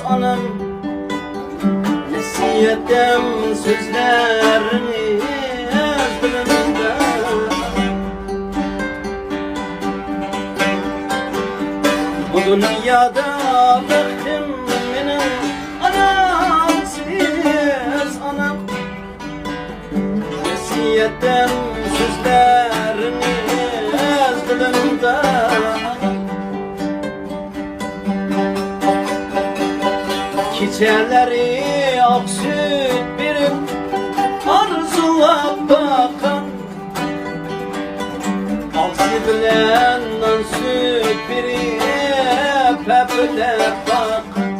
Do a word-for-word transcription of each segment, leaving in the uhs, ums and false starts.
ئانام، نەسىھەتەم سۆزلەرنى ئەزبىرىمدە. بۇ دۇنيادا بەختىم مېنىڭ ئانامسىز ئانام. نەسىھەتەم سۆزلەرنى ئەزبىرىمدە. كېچەلىرى ئاق سۈت بېرىپ ئارزۇلاپ باققان، ئاغزى بىلەن نان سۈت بېرىپ ھەپىلەپ باققان.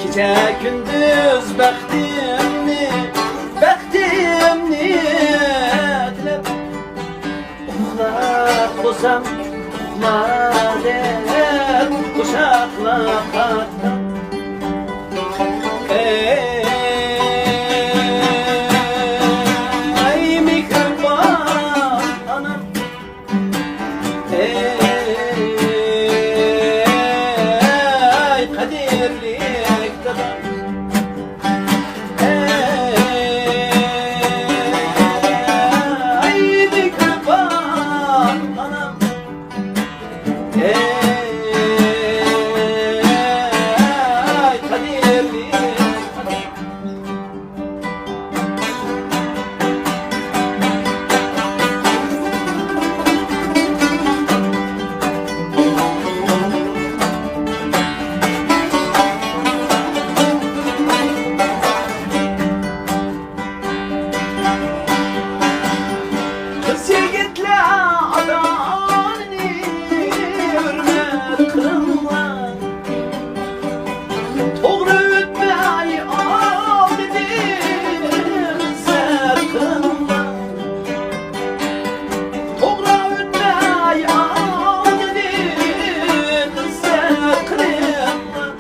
كېچە كۈندۈز بەختىمنى، بەختىمنى تىلەپ، ئۇخلاپ بولسام، ئۇخلا دەپ قۇچاقلاپ باققان. ئەي، ئەي مېھرىبان ئانام، ئەي، قەدىرلىك دادام. ئەي، مېھرىبان ئانام. ئەي، قەدىرلىك دادام. قىز يىگىتلەر ئاتا-ئانىنى ھۆرمەت قىلىڭلار. توغرا ئۆتمەي ئالدىدىن ئىززەت قىلىڭلار. توغرا ئۆتمەي ئالدىدىن ئىززەت قىلىڭلار.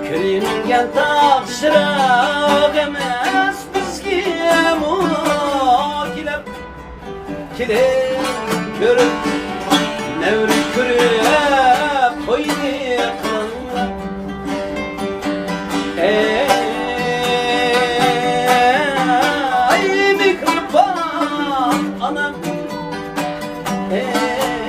كۆرۈنگەن تاغ چىراغ ئەمەس بىزگىمۇ كېلىپ. كېلىپ كۆرۈپ، نەۋرە كۆرۈپ، توينى قىلىڭلار. ئەي، مېھرىبان ئانام، ئەي،